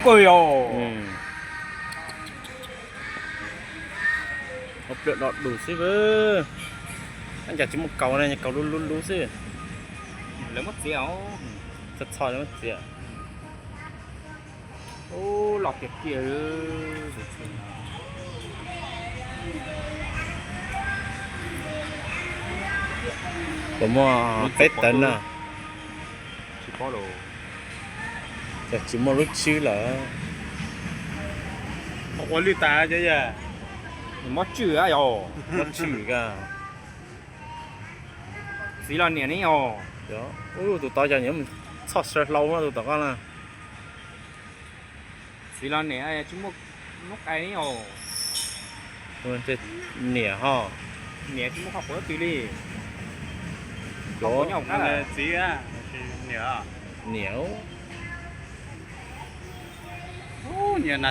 Ua yog, ua pliag do dus xwb. Ab, cas tsis muaj kaus ne, kaus lub lub lub xwb. Lawv muab txiav os. Txho txho lawv muab txiav. Ub, los tiag tiag. Puas muaj peb tawv na? Tsis paub los. Ces tsis muaj lub tswb lawm. Ua lwj tas ces mob tswj yog. Mob tswj ka. Txiv los niam ne os. Ub, tus tod yog txhoj saw hlau no tus tom qab na. Txiv los niam tsis muaj, muab qai ne os. Niam ho. Niam tsis muaj qhov quav twg li. Txiv, niam. Niam na.